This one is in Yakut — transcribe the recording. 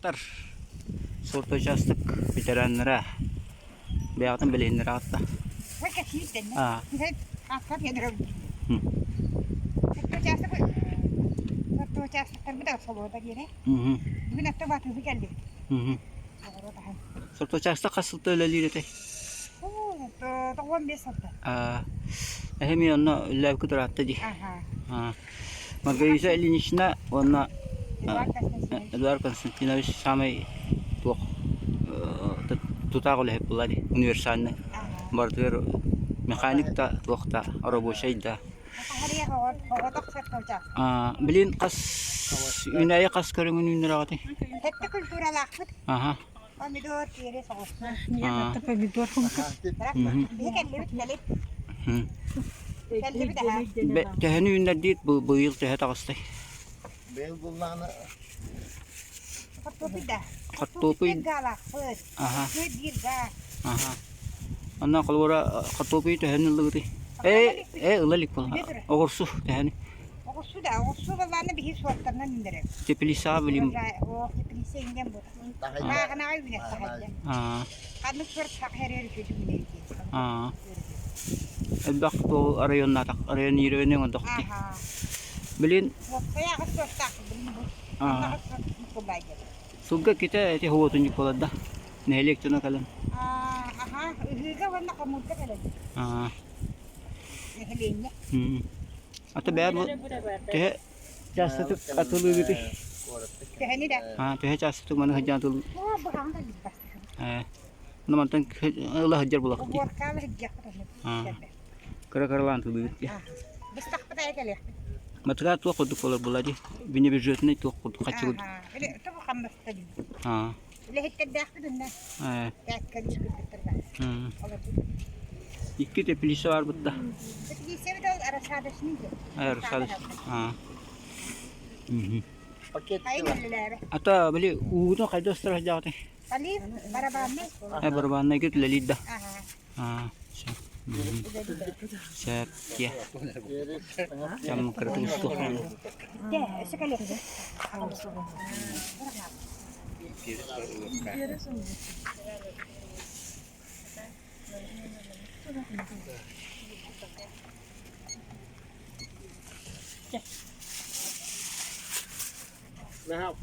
Тар суорточаастык ветераннара бэйэҕитин билиһиннэрэ аҕытта. Аа. Сорточаастык хас сылта үлэлиир этэй? Аа. Эһэми онно үлэлээбиккит ыраатта дии. Аа. Маргарита Ильинична уонна Эдуард Константинович саамай туох тутаах үлэһит буолла дии универсальный барытыгар механик да туох да рабочай да Билин хас үүнээйи хас көрүҥүн үүннэрэҕитий? Сэттэ культуралаахпыт. Аха. Помидор, перец, оҕурсу. Аа. Помидор Биһи кэллибит кэлип. Кэллибит аһа. Төһөнү үүннэрдиит быйыл төһө таҕыстай? Быйыл буллаҕына Хортуопуй да. Хортуопуй. Гаалаахпыт. Аха. Биир гаа. Аха. Онно холобура хортуопуй төһөнү ыллыгытый? Э, э ыла илик буолла. Оҕурсу төһөнү? Оҕурсу да, оҕурсу балааны биһи суоттарынан үүннэрэр. Теплицаҕа билим. Оо, теплица иҥгэн буолар. Бааҕынаҕа үүнэр таһайда. Ханнык суорт саха эрэр үчүгэй үүнэр Аа. Элбэх туол районнаатах, район иирөөнү оҥордохти. Билин Уопсайа аҕыс суортаахпыт билин бу. Аҕыс суорт куллайдыр. Сылга ките эти хуотунньук буолар да. Нэһилиэк дьоно кэлэн. Аха, ыһыыга уонна хомуурга кэлэн. Аа. Нэһилиэнньэ. Ата бэйэ бу төһө чаастатык атылыыгытый? Төһөнү да? Аа, төһө чаастатык маны сылдьан атылыы? Оо, бу хаһан да билбэт. Ээ, ну мантан ыла сылдьар буолахпыт дии. Уборкаала сылдьыахпыт онно Аа, кыра-кыралаан тылыыбыт дии. Быстахпыт айа кэлиэхпит. Матыгаа туох курдук буолар буолла дии? Внебюджетный туох курдук хаччы курдук. Ааха, тобу хамнаста дии. Аа. Үлэһиттэрдээхпит онно. Ээ. Тээккэлиир кыргыттар баар. Олорбут. Икки теплица бар бытта. Теплицабыт ол рассадочный диэн. Ээ, рассадочный. Аа. Мгм. Пакет Хайын үлэлээбэ. Ата били уугутун хайдах ыстара сылдьаҕытый? Полив, барабанный. Э, барабаннайга үлэлиир да. Аха. Аа, сөп. Сөп, дьэ. Чам кыратык устуоххун. Дьэ, өссө кэлиэхпит. Наһаа